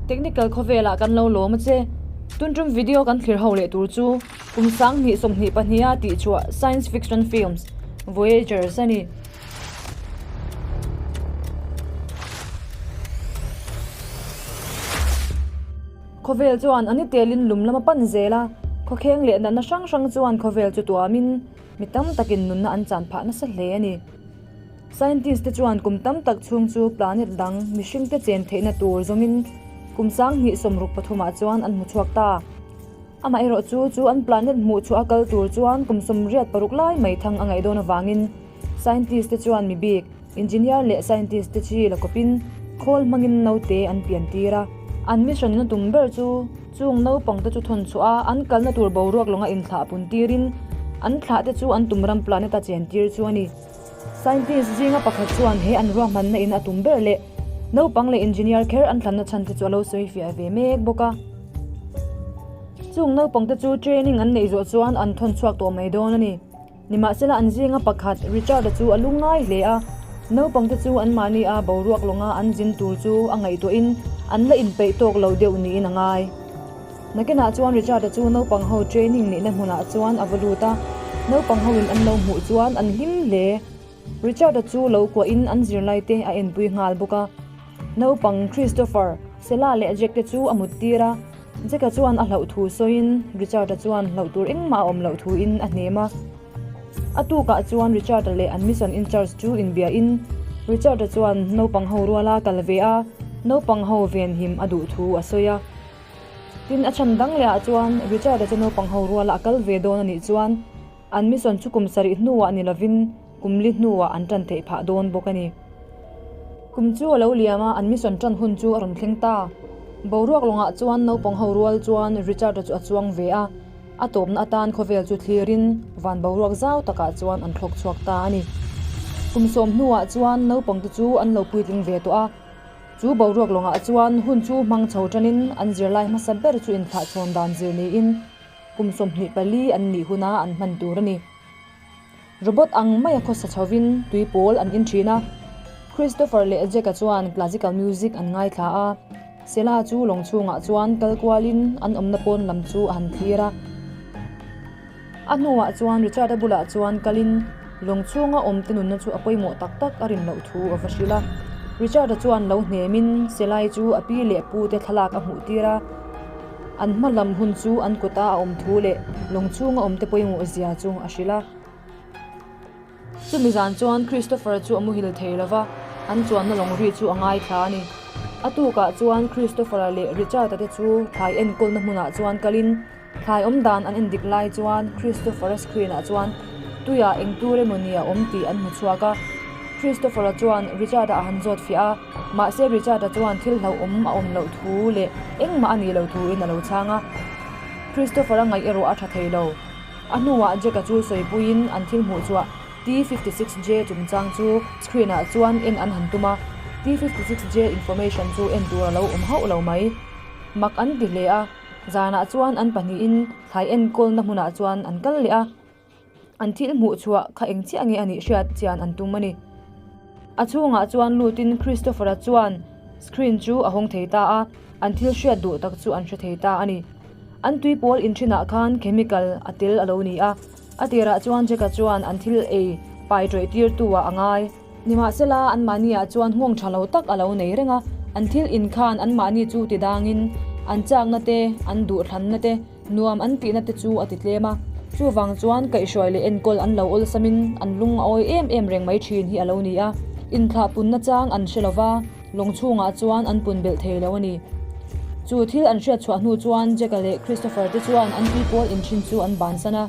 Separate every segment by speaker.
Speaker 1: Technical khawvelah kan lo lawm a che. Tuntum video kan thlir ho leh tur chu kum 2022 a tihchhuah science fiction films Voyagers a ni. Khawvel chuan a ni telin lum lama pan zel a, khawkheng leh natna hrang hrang chuan khawvel chu tuamin mi tam takin nunna an chan phah nasa hle a ni. Scientist te chuan kum tam tak chhung chu planet dang mihring te chen theihna tur zawngin kum 2063 ah chuan an hmu chhuak ta. Amaherawh chu chu an planet hmuh chhuah a kal tur chuan kum 86 lai mai thang a ngaih dawn avangin scientist te chuan mi bik, engineer leh scientist te chi la kawpin khawl hmangin naute an pian tir a. An mission na tum ber chu chung naupang te chu thawn chhuah a, an kalna tur boruak lawnga inthlah pun tirin an thlah te chu an tum ram planet a chen tir chu a ni. Scientist zinga pakhat chuan he an ruahmanna in a tum ber leh naupang leh engineer kher an thlanna chhan te chu a lo sawi fiah ve mek bawk a. Chung naupang te chu training an neih zawh chuan an thawn chhuak tawh mai dawn a ni. Nimahsela an zinga pakhat Richard-a chu a lu ngai hle a, naupang te chu anmahni a boruak lawnga an zin tur chu a ngaihtuahin an la inpeih tawk lo deuh niin a ngai. Nakinah chuan Richard-a chu naupang ho training neihna hmunah chuan a va lut a, naupang hoin an lo hmuh chuan an hlim hle. Richard-a chu lo kuahin an zirlai te a enpui nghal bawk a. Naupang Christopher, Sela leh Jack te chu a mut tir a, Jack-a chuan a hlauh thu sawiin Richard-a chuan hlauh tur engmah a awm loh thuin a hnem a. A tukah chuan Richard-a leh an mission in charge chu inbiahin Richard-a chuan naupang ho ruala kal ve a, naupang ho venhim a duh thu a sawi a. Tin, a chhan dang lehah chuan Richard-a chu naupang ho ruala a kal ve dawn a nih chuan an mission chu kum sarih hnuah ni lovin kum li hnuah an tan theih phah dawn bawk a ni. Kum chu a lo liam a, an mission tan hun chu a rawn thleng ta. Boruak lawngah chuan naupang ho rual chuan Richard-a chu a chuang ve a, a tawpna atan khawvel chu thlirin van boruak zau takah chuan an thlawk chhuak ta a ni. Kum sawm hnuah chuan naupangte chu an lo puitling ve tawh a. Chu boruak lawngah chuan hun chu hmang chho tanin an zirlai hmasa ber chu inthlahchhawn dan zir niin kum 24 an nih huna an hman tur a ni. Robot ang maia khawsa chhovin tui pawl an in thin a. Christopher leh Jack-a chuan classical music an ngaithla a. Sela chu lawng chhungah chuan kal kualin an awmna pawn lam chu a han thlir a. A hnuah chuan Richard-a bulah chuan kalin lawng chhunga awmte nunna chu a pawimawh tak tak a rin loh thu a va hrilh a. Richard-a chuan lo hnemin Selai chu a pi leh pute thlalak a hmuh tir a. An hma lam hun chu an kuta a awm thu leh lawng chhunga awmte pawimawh zia chu a hrilh a. Chumi zan chuan Christopher chu a muhil thei lo va, an chuanna lawng ri chu a ngaithla a ni. A tukah chuan Christopher-a leh Richard-a te chu thlai enkawlna hmunah chuan kalin Thlai awm dan an endik lai chuan Christopher-a screen-ah chuan tuiah eng tur emaw ni a awm tih an hmu chhuak a. Christopher-a chuan Richard-a a han zawt fiah a, mahse Richard-a chuan thil hlauhawm a awm loh thu leh engmah a nih loh thuin a lo chhang a. Christopher-a ngaih erawh a tha thei lo. A hnuah Jack-a chu sawipuiin an thil hmuh chhuah T-56J chungchang chu screen-ah chuan en an han tum a, T-56J information chu en tur a lo awm hauh lo mai. Mak an ti hle a. Zanah chuan an pahnihin thlai enkawlna hmunah chuan an kal leh a, an thil hmuh chhuah kha eng chiah nge a nih hriat chian an tum a ni. A chhungah chuan lutin Christopher-a chuan screen chu a hawng thei ta a, an thil hriat duh tak chu an hre thei ta a ni. An tui pawl inthinah khan chemical a tel a lo ni a, a tirah chuan Jack-a chuan an thil ei pai tawih tirtu ah a ngai. Nimahsela, anmahniah chuan nghawng tha lo tak a lo nei reng a, an thil in khan anmahni chu ti dangin an chakna te, an duhthlanna te, nuam an tihna te chu a ti tlem a. Chuvang chuan kaihhruai leh enkawl an lo awlsamin an lung a awi em em reng mai thin hi a lo ni a. Inthlah punna chang an hre lo va, lawng chhungah chuan an pun belh thei lo a ni. Chu thil an hriat chhuah hnu chuan Jack-a leh Christopher te chuan an tuipawl inthin chu an bansan a.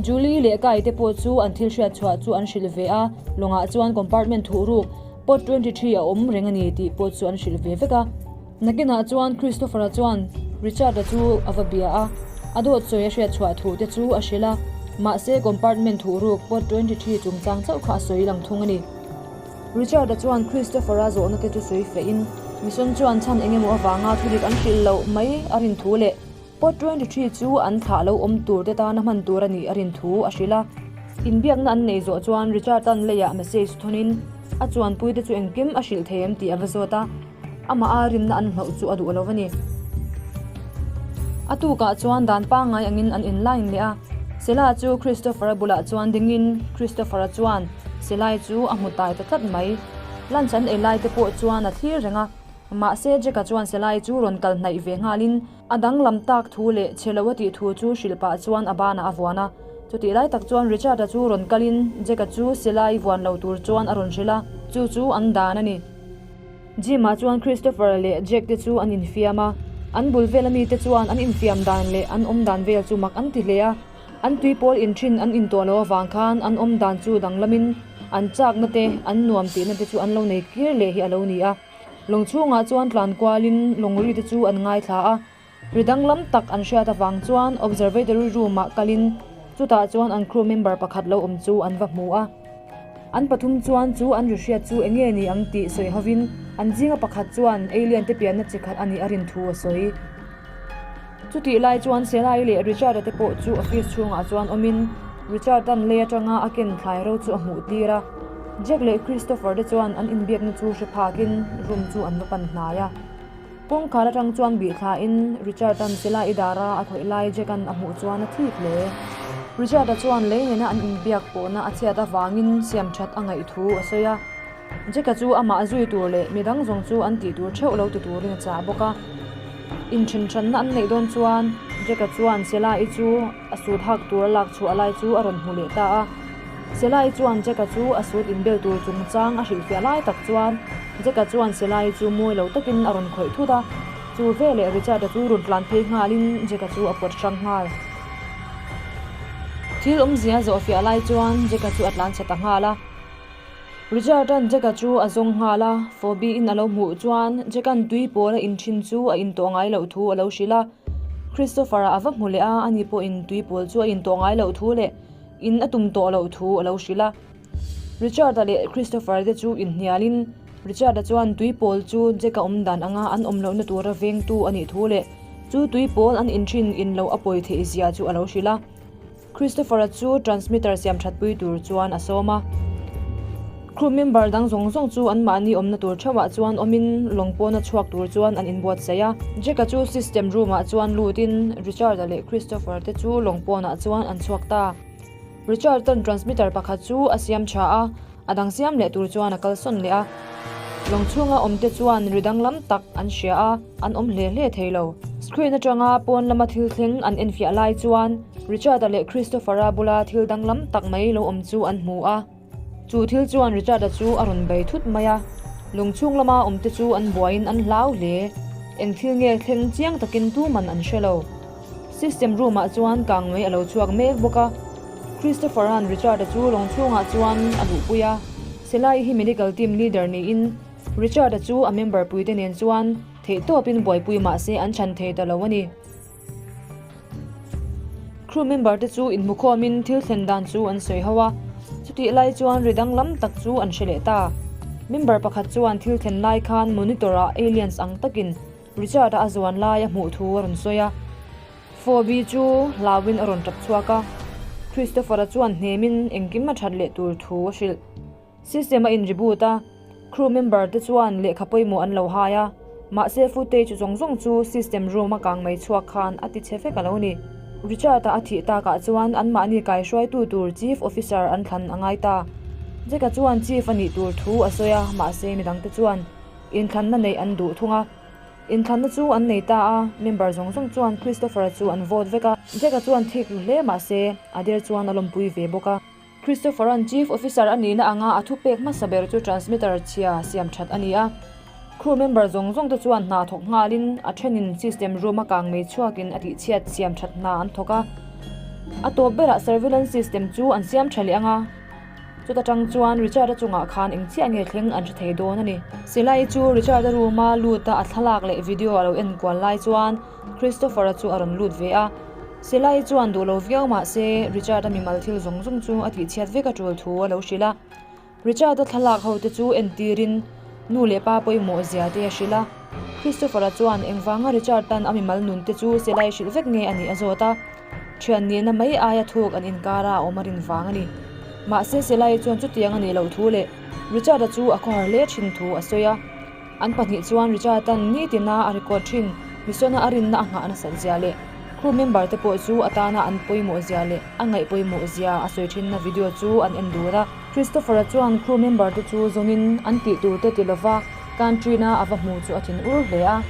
Speaker 1: Julie leh Kai te pawh chu an thil hriat chhuah chu an hrilh ve a, lawngah chuan compartment thuh ruk pod 23 a awm reng a ni tih pawh chu an hrilh ve vek a. Nakinah chuan Christopher-a chuan Richard-a chu a va bia a, a dawt sawi a hriat chhuah thu te chu a hrilh a, mahse compartment thuh ruk pod 23 chungchang chauh kha a sawi lang thung a ni. Richard-a chuan Christopher-a zawhna te chu sawi fehin mission chuan chhan eng emaw avanga thudik an hrilh loh mai a rin thu leh Pod 23 chu an thlah lo awm tur te tana hman tur a nih a rin thu a hrilh a. Inbiakna an nei zawh chuan Richard-a'n leiah message thawnin a chuanpui te chu engkim a hrilh thei em tih a va zawt a. Amah a rinna an hloh chu a duh lo a ni. A tukah chuan dan pangngai angin an inline leh a. Sela chu Christopher-a bulah chuan dingin Christopher-a chuan Selai chu a hmu tai ta tlat mai. Lunch an ei lai te pawh chuan a thlir reng a. Mahse Jack-a chuan Selai chu rawn kal hnaih ve nghalin a danglam tak thu leh chhe lo a tih thu chu hrilh pah chuan a banah a vuan a. Chutih lai tak chuan Richard-a chu rawn kalin Jack-a chu Selai vuan lo tur chuan a rawn hrilh a, chu chu an dan a ni. Jim-ah chuan Christopher leh Jack te chu an infiam a, an bul vela mite chuan an infiam dan leh an awm dan vel chu mak an ti hle a. An tuipawl inthin an intuah loh avang khan an awm dan chu danglamin an chakna te, an nuam tihna te chu an lo nei kir leh hi a lo ni a. Lawng chhungah chuan tlan kualin lawngri te chu an ngaithla a, ri danglam tak an hriat avang chuan observatory room-ah kalin chutah chuan an crew member pakhat lo awm chu an va hmu a. An pathum chuan chu an ri hriat chu eng nge ni ang tih sawi hovin an zinga pakhat chuan alien te pianna chi khat a nih a rin thu a sawi. Chutih lai chuan Selai leh Richard-a te pawh chu office chhungah chuan awmin Richard-a'n lei atanga a ken thlai ro chu a hmuh tir a. Jack leh Christopher te chuan an inbiakna chu hre phakin room chu an va pan hnai a. Kawngkhar atang chuan bih thlain Richard-a'n Selai dara a khawih lai Jack-a'n a hmuh chuan a thik hle. Richard-a chuan lei nena an inbiak pawhna a chhiat avangin siam that a ngaih thu a sawi a. Jack-a chu amah zui tur leh midang zawng chu an tih tur theuh lo ti turin a chah bawk a. Inthen hranna an neih dawn chuan Jack-a chuan Sela-i chu a sut hak tur a lak chhuah lai chu a rawn hmu leh ta a. Sela-i chuan Jack-a chu a sut inbel tur chungchang a hrilhfiah lai tak chuan Jack-a chuan Sela-i chu mawi lo takin a rawn khawih thut a. Chu veleh Richard-a chu rawn tlan phei nghalin Jack-a chu a pawt hrang nghal. Thil awmzia zawhfiah lai chuan Jack-a chu a tlan chhe ta nghal a. Richard-a'n Jack-a chu a zawng nghal a, Phoebe-in a lo hmuh chuan Jack-a'n tui pawl a in thin chu a in tawh ngai loh thu a lo hrilh a. Christopher-a a va hmu leh a, ani pawhin tui pawl chu a in tawh ngai loh thu leh in a tum tawh loh thu a lo hrilh a. Richard-a leh Christopher te chu inhnialin Richard-a chuan tui pawl chu Jack-a awm dan anga an awm lohna tura vengtu a nih thu leh chu tui pawl an in thin in loh a pawi theih zia chu a lo hrilh a. Christopher-a chu transmitter siam that pui tur chuan a sawm a. Crew member dang zawng zawng chu anmahni awmna tur theuhah chuan awmin lawng pawna chhuak tur chuan an inbuatsaih a. Jack-a chu system room-ah chuan lutin Richard-a leh Christopher te chu lawng pawnah chuan an chhuak ta. Richard-a'n transmitter pakhat chu a siam tha a, A dang siam leh tur chuan a kalsawn leh a. Lawng chhunga awmte chuan ri danglam tak an hria a, an awm hle hle thei lo. Screen atanga pawn lama thil thleng an enfiah lai chuan Richard-a leh Christopher-a bula thil danglam tak mai lo awm chu an hmu a. Chu thil chuan Richard-a chu a rawn bei thut mai a. Lawng chhung lama awmte chu an buaiin an hlau hle. Eng thil nge thleng chiang takin tuman an hre lo. System room-ah chuan kang mai a lo chhuak mek bawk a. Christopher-a'n Richard-a chu lawng chhungah chuan a luhpui a. Selai hi medical team leader niin Richard-a chu a member puite nen chuan theihtawpin buaipui mah se an chhan thei ta lo a ni. Crew member te chu inhmukhawmin thil thlen dan chu an sawi ho a, chutih lai chuan ri danglam tak chu an hre leh ta. Member pakhat chuan thil thlen lai khan monitor-ah aliens ang takin Richard-a a zuan lai a hmuh thu a rawn sawi a. Phoebe chu hlauin a rawn tap chhuak a, Christopher-a chuan hnemin engkim a that leh tur thu a hrilh. System a in reboot a, crew member te chuan lehkha pawimawh an lo hai a, mahse footage zawng zawng chu system room a kang mai chhuak khan a ti chhe vek a lo ni. Richard-a a thih takah chuan anmahni kaihruaitu tur chief officer an thlan a ngai ta. Jack-a chuan chief a nih tur thu a sawi a, mahse midangte chuan inthlanna neih an duh thung a. Inthlanna chu an nei ta a, member zawng zawng chuan Christopher-a chu an vote vek a. Jack-a chuan thik ru hle mah se, Adair chuan a lawmpui ve bawk a. Christopher-a'n Chief Officer a nihna anga a thupek hmasa ber chu transmitter chhia siam that a ni a. Crew member zawng zawng te chuan hna thawk nghalin a thenin system room a kang mei chhuakin a tihchhiat siam that hna an thawk a. A tawp berah surveillance system chu an siam tha leh ang a. Chuta tang chuan Richard-a chungah khan eng chiah nge thleng an hre thei dawn a ni. Silai chu Richard-a room-a lut a a thlalak leh video a lo en kual lai chuan Christopher-a chu a rawn lut ve a. Silai chuan duh lo viau mah se Richard-a mimal thil zawng zawng chu a tihchhiat vek a tul thu a lo hrilh a. Richard-a thlalak ho te chu entirin nu leh pa pawimawh zia te a hrilh a. Christopher-a chuan engvanga Richard-a'n a mimal nun te chu Silai hrilh vek nge a nih a zawt a. Thian nihna mai aia thuk an inkar a awm a rin vang a ni. Mahse Selai chuan chutiang a nih loh thu leh Richard-a chu a khawhar hle thin thu a sawi a. An pahnih chuan Richard-a'n nitina a record thin mission-a a rinna a nghah nasat zia leh crew member te pawh chu a tana an pawimawh zia leh a ngaih pawimawh zia a sawi thinna video chu an en dun a. Christopher-a chuan crew member te chu zawngin an tih tur te ti lova canteen-a a va hmu chu a thin ur hle a.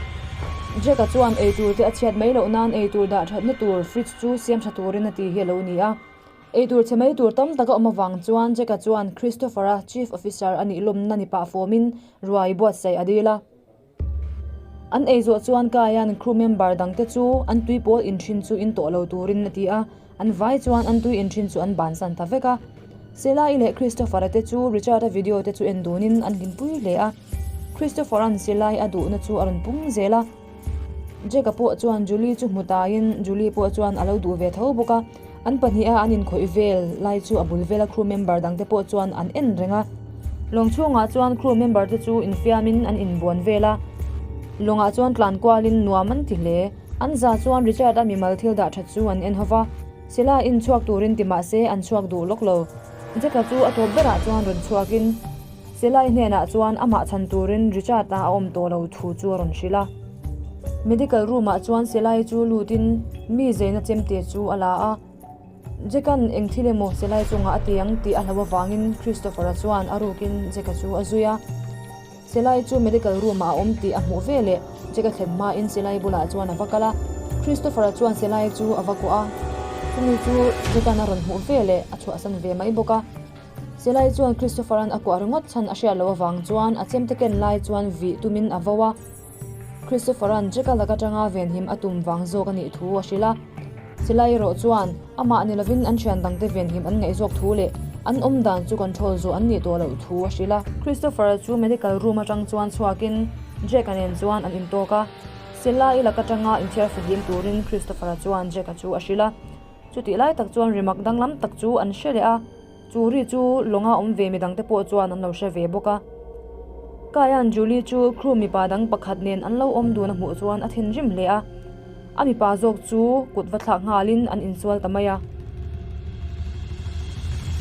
Speaker 1: Jack-a chuan ei tur te a chhiat mai loh nan ei tur dah thatna tur fridge chu siam tha turin a ti hi a lo ni a. Ei tur chhe mai tur tam tak a awm avang chuan Jack-a chuan Christopher-a chief officer a nih lawmna ni pah fawmin ruai buatsaih a dil a. An ei zawh chuan Kaia'n crew member dangte chu an tui pawl inthin chu in tawh lo turin a ti a, an vai chuan an tui inthin chu an bansan ta vek a. Sela-i leh Christopher-a te chu Richard-a video te chu en dunin an hlimpui hle a. Christopher-a'n Sela-i a duhna chu a rawn pung zel a. Jack-a pawh chuan Julie chu hmu taiin Julie pawh chuan a lo duh ve tho bawk a. An pahniha an inkhawih vel lai chu a bul vela crew member dangte pawh chuan an en reng a. Lawng chhungah chuan crew member te chu infiamin an inbuan vel a. Lawngah chuan tlan kualin nuam an ti hle. An za chuan Richard-a mimal thil dah that chu an en ho va. Sela inchhuak turin ti mah se an chhuak duh lawk lo. Jack-a chu a tawp berah chuan rawn chhuakin Selai hnenah chuan amah chhan turin Richard-a a awm tawh lo thu chu a rawn hrilh a. Medical room-ah chuan Selai chu lutin mi zeina chemte chu a la a. Jack-a'n eng thil emaw Selai chungah a ti ang tih a hlauh avangin Christopher-a chuan a rukin Jack-a chu a zui a. Selai chu medical room-ah a awm tih a hmuh veleh Jack-a thlen hmain Selai bulah chuan a va kal a. Christopher-a chuan Selai chu a va kuah a, chumi chu Jack-a'n a rawn hmuh veleh a chhuahsan ve mai bawk a. Selai chuan Christopher-a'n a kuah ringawt chhan a hriat loh avang chuan a chemte ken lai chuan vih tumin a vo a. Christopher-a'n Jack-a lak atanga venhim a tum vang zawk a nih thu a hrilh a. Selai erawh chuan amah ni lovin an thian dangte venhim an ngaih zawk thu leh an awm dan chu control zawh an nih tawh loh thu a hrilh a. Christopher-a chu medical room atang chuan chhuakin Jack-a nen chuan an intawk a. Selai lak atanga inthiar fihlim turin Christopher-a chuan Jack-a chu a hrilh a. Chutih lai tak chuan rimak danglam tak chu an hre leh a, chu ri chu lawnga awm ve midangte pawh chuan an lo hre ve bawk a. Kaia'n Julie chu crew mipa dang pakhat nen an lo awm dun a hmuh chuan a thinrim hle a, a mipa zawk chu kut va thlak nghalin an insual ta mai a.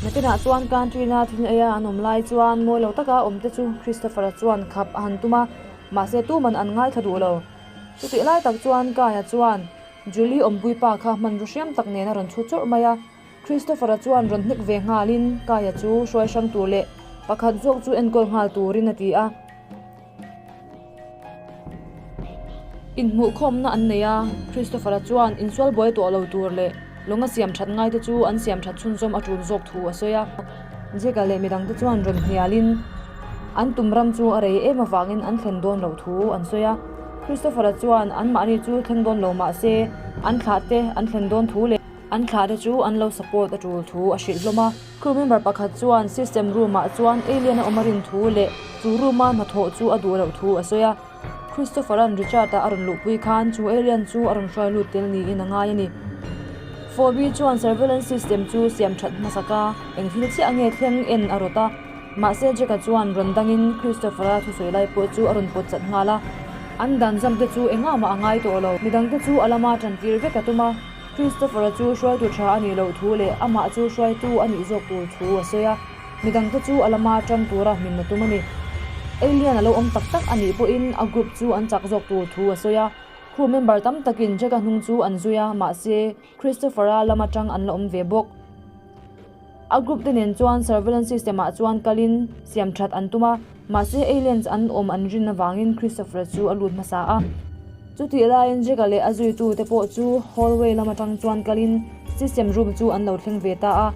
Speaker 1: Nakinah chuan Katrina thil eia an awm lai chuan mawi lo taka awmte chu Christopher-a chuan khap a han tum a, mahse tuman an ngaithla duh lo. Chutih lai tak chuan Kaia chuan Julie awmpui pa kha hmanraw hriam tak nen a rawn chhu chawrh mai a, Christopher-a chuan rawn hnek ve nghalin Kaya chu hruai hrang tur leh pakhat zawk chu enkawl nghal turin a ti a. Inhmuhkhawmna an nei a, Christopher-a chuan insual buai tawh lo tur leh lawnga siam that ngaite chu an siam that chhunzawm a tul zawk thu a sawi a. Jack-a leh midangte chuan rawn hnialin an tum ram chu a rei em avangin an thlen dawn loh thu an sawi a. Christopher-a chuan anmahni chu thleng dawn lo mah se, an thlah te an thlen dawn thu leh an thlah te chu an lo support a tul thu a hrilh hlawm a. Crew member pakhat chuan system room-ah chuan alien a awm a rin thu leh chu room-a hnathawh chu a duh loh thu a sawi a. Christopher-a'n Richard-a a rawn luhpui khan chu alien chu a rawn hruai lut tel niin a ngai a ni. Phoebe chuan surveillance system chu siam that hmasak a, eng thil chiah nge thleng en a rawt a. Mahse Jack-a chuan rawn dangin Christopher-a thusawi lai pawh chu a rawn pawt chat nghal a. An dan zam te chu engah mah a ngai tawh lo. Midangte chu a lama tantir vek a tum a. Christopher-a chu hruaitu tha a nih loh thu leh amah chu hruaitu a nih zawk tur thu a sawi a. Midangte chu a lama tan tura hmin a tum a ni. Alien a lo awm tak tak a nih pawhin a group chu an chak zawk tur thu a sawi a. Crew member tam takin Jack-a hnung chu an zui a, mahse Christopher-a lam atang an la awm ve bawk. A group te nen chuan surveillance system ah chuan kalin siam that an tum a, mahse aliens an awm an rin avangin Christopher-a chu a lut hmasa a. Chutih laiin Jack-a leh a zuitu te pawh chu hallway lam atang chuan kalin system room chu an lo thleng ve ta a.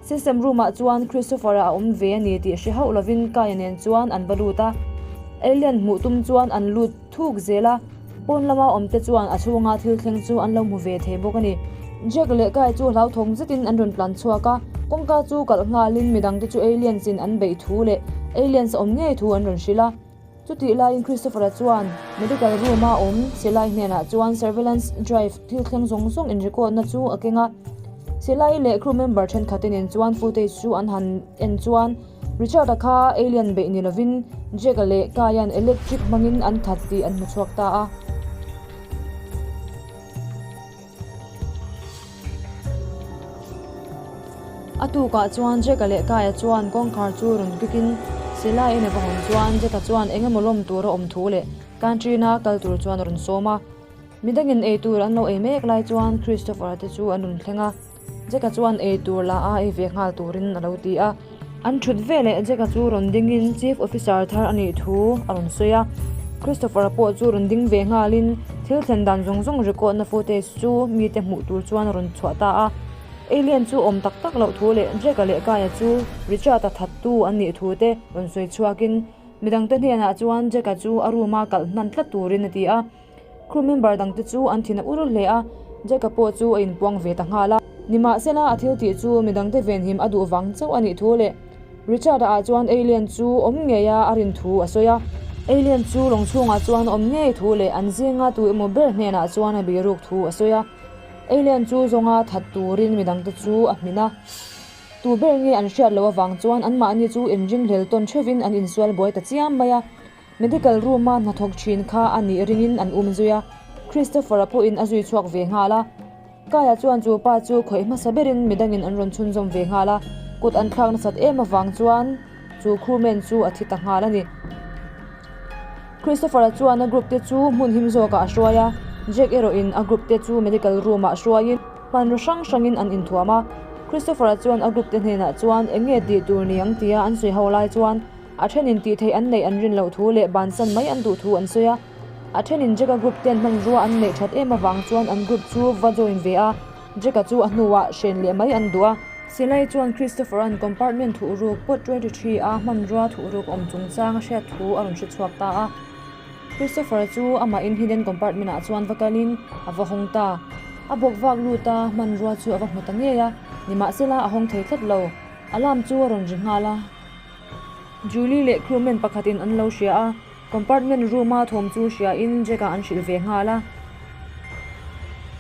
Speaker 1: System room ah chuan Christopher-a a awm ve a ni tih hre hauh lovin Kaya nen chuan an va lut a. Alien hmuh tum chuan an lut thuk zel a, pawn lama awm te chuan a chhunga thil thleng chu an lo hmu ve thei bawk a ni. Jack leh Kai chu hlauthawng zetin an rawn tlan chhuak a, kawngka chu kalh nghalin midangte chu aliens in an beih thu leh aliens a awm ngei thu an rawn hrilh a. Chutih laiin Christopher-a chuan medical room-a awm Silai hnenah chuan surveillance drive thil thleng zawng zawng in record na chu a keng a. Silai leh crew member thenkhat te nen chuan footage chu an han en chuan Richard-a kha alien beih ni lovin Jack-a leh Kai-a'n electric hmangin an that tih an hmu chhuak ta a. A tukah chuan Jack-a leh Kai-a chuan kawngkhar chu rawn kikin. Silai in a va hawn chuan Jack-a chuan eng emaw lawm tur a awm thu leh canteen-a kal tur chuan a rawn sawm a. Midangin ei tur an lo ei mek lai chuan Christopher-a te chu an rawn thleng a, Jack-a chuan ei tur la a ei ve nghal turin a lo ti a. An thut veleh Jack-a chu rawn dingin Chief Officer thar a nih thu a rawn sawi a. Christopher-a pawh chu rawn ding ve nghalin thil thlen dan zawng zawng record-na footage chu mite hmuh tur chuan a rawn chhuah ta a. Alien chu awm tak tak loh thu leh Jack-a leh Kaya chu Richard-a thattu an nih thu te rawn sawi chhuakin midangte hnenah chuan Jack-a chu a room-a kalh hnan tlat turin a ti a. Crew member dangte chu an thin a ur hle a, Jack-a pawh chu a inpuang ve ta nghal a. Nimahsela a thil tih chu midangte venhim a duh vang chauh a nih thu leh Richard-a ah chuan alien chu awm ngei a a rin thu a sawi a. Alien chu lawng chhungah chuan awm ngei thu leh an zinga tu emaw ber hnenah chuan a biruk thu a sawi a. Alien chu zawnga that turin midangte chu a hmin a. Tu ber nge an hriat loh avang chuan anmahni chu inringhlel tawn theuhin an insual buai ta chiam mai a. Medical room-a hnathawk thin kha a nih ringin an um zui a, Christopher-a pawhin a zui chhuak ve nghal a. Kaya chuan chu pa chu khawih hmasa berin midangin an rawn chhunzawm ve nghal a, kut an thlak nasat em avang chuan chu crewman chu a thi ta nghal a ni. Christopher-a chuan a group te chu hmun him zawkah a hruai a, Jack erawhin a group te chu medical room-ah hruaiin hmanraw hrang hrangin an inthuam a. Christopher-a chuan a group te hnenah chuan eng nge tih tur ni ang tia an sawi ho lai chuan A thenin tih theih an neih an rin loh thu leh bansan mai an duh thu an sawi a. A thenin Jack-a group ten hmanrua an neih that em avang chuan an group chu va join ve a, Jack-a chu a hnuah hren leh mai an duh a. Silai chuan Christopher-a'n compartment thuhruk pawt 23 a hmanrua thuhruk awm chungchang a hriat thu a rawn hre chhuak ta a. Christopher-a chu amahin hidden compartment-ah chuan va kalin a va hawng ta. A bawk vak lut a, hmanrua chu a va hmu ta ngei a, nimahsela a hawng thei tlat lo. Alarm chu a rawn ri nghal a. Julie leh crewman pakhatin an lo hria a, compartment room-a thawm chu hriain Jack-a an hrilh ve nghal a.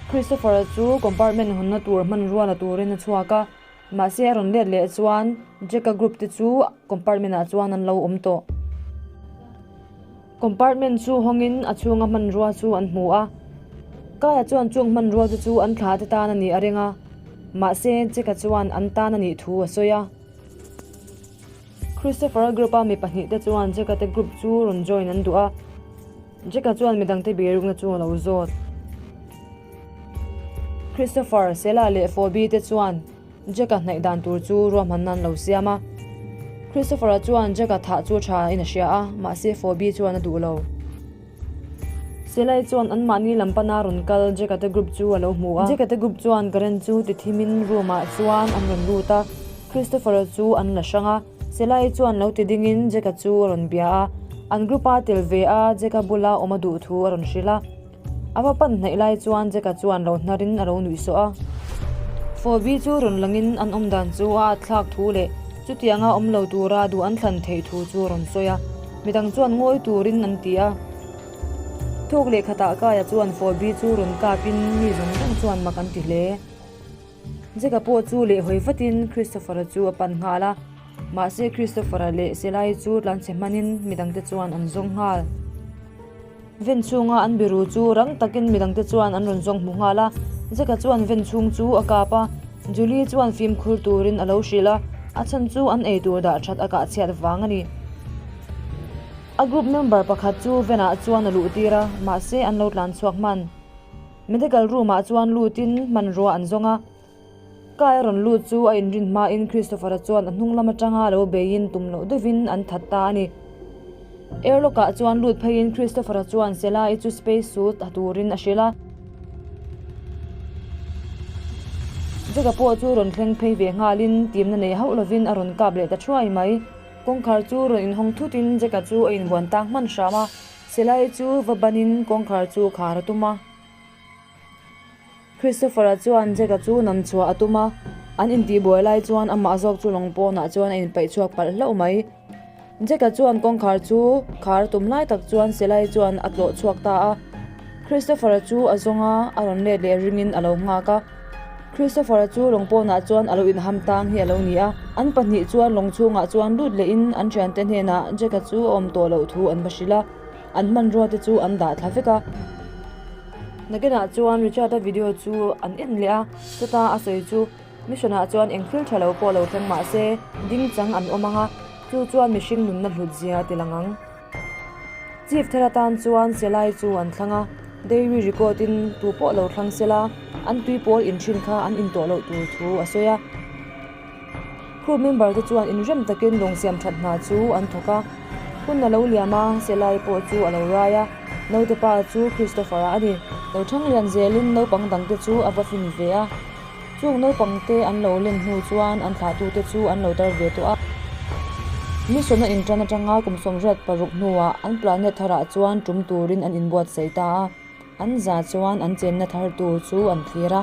Speaker 1: Christopher-a chu compartment hawnna tur hmanrua la turin a chhuak a, mahse a rawn let leh chuan Jack-a group te chu compartment-ah chuan an lo awm tawh. Compartment chu hawngin a chhunga hmanrua chu an hmu a, Kaya chuan chung hmanrua te chu an thla te tan a nih a ring a, mahse Jack-a chuan an tan a nih thu a sawi a. Christopher-a group-a mi pahnihte chuan Jack-a te group chu rawn join an duh a, Jack-a chuan midangte birukna chu a lo zawt. Christopher, Sela leh Phoebe te chuan Jack-a hnaih dan tur chu ruahmanna an lo siam a. Christopher-a chuan Jack-a thah chu tha in a hria a, mahse Phoebe chuan a duh lo. Silai chuan anmahni lam pana rawn kal Jack-a te group chu a lo hmu a. Jack-a te group chuan current chu ti thimin room-ah chuan an rawn lut a, Christopher-a chu an la hrang a. Silai chuan lo ti dingin Jack-a chu a rawn bia a, an group-a tel ve a Jack-a bula awm a duh thu a rawn hrilh a. A va pan hnaih lai chuan Jack-a chuan lo hnarin a lo nuih sawh a. Phoebe chu rawn langin an awm dan chu a atthlak thu leh chutianga awm lo tura duh an thlan theih thu chu a rawn sawi a. Midang chuan ngawi turin an ti a. Thawk leh khatah Kaya chuan Phoebe chu rawn kapin mi zawng zawng chuan mak an ti hle. Jack-a pawh chu lehhawi vatin Christopher-a chu a pan nghal a. Mahse Christopher-a leh Selai chu tlanchhe hmanin midangte chuan an zawng nghal. Ven chhunga an biru chu rang takin midangte chuan an rawn zawng hmu nghal a, Jack-a chuan ven chhung chu a kap a, Julie chuan fimkhur turin a lo hrilh a, a chhan chu an eitur dah that a kah chhiat vang a ni. A group member pakhat chu venah chuan a luh tir a, mahse an lo tlan chhuak hman. Medical room-ah chuan lutin hmanrua an zawng a. Kai a rawn lut chu a inrin hmain Christopher-a chuan a hnung lam atanga lo beiin tum loh deuhin an that ta a ni. Airlock-ah chuan lut pheiin Christopher-a chuan Sela-i chu space suit ha turin a hrilh a. Jack-a pawh chu rawn thleng phei ve nghalin timna nei hauh lovin a rawn kap leh ta thuai mai. Kawngkhar chu rawn inhawng thutin Jack-a chu a invuan tang hman hram a, Sela-i chu va banin kawngkhar chu khar a tum a. Christopher-a chuan Jack-a chu nam chhuah a tum a, an intihbuai lai chuan amah zawk chu lawng pawnah chuan a inpaih chhuak palh hlauh mai. Jack-a chuan kawngkhar chu khar tum lai tak chuan silai chuan a tlawh chhuak ta a. Christopher-a chu a zawng a, a rawn let leh ringin a lo nghak a. Christopher-a chu lawng pawnah chuan a lo inham tang hi a lo ni a, an pahnih chuan lawng chhungah chuan lut lehin an thiante hnenah Jack-a chu a awm tawh loh thu an va hrilh a. An hmanrua te chu an dah thla vek a. Nakinah chuan Richard-a video chu an en leh a, chuta a sawi chu mission ah chuan eng thil tha lo pawh lo thleng mah se ding chang an awm ang a. Chu chuan mihring nunna hlut zia a ti lang ang. Chief thar atan chuan Selai chu an thlang a, Dairy record in tu pawh lo thlang sela, an tui pawl inhrin kha an intawh loh tur thu a sawi a. Crew member te chuan inrem takin lawng siam that hna chu an thawk a. Hun a lo liam a, Selai pawh chu a lo rai a, naute pa chu Christopher-a a ni. Lo thang lian zelin naupang dangte chu a va fin ve a. Chung naupangte an lo len hnu chuan an thlahtute chu an lo tar ve tawh a. Mission a intan atanga kum 86 hnuah an planet tharah chuan tum turin an inbuatsaih ta a, an za chuan an chenna thar tur chu an thlir a.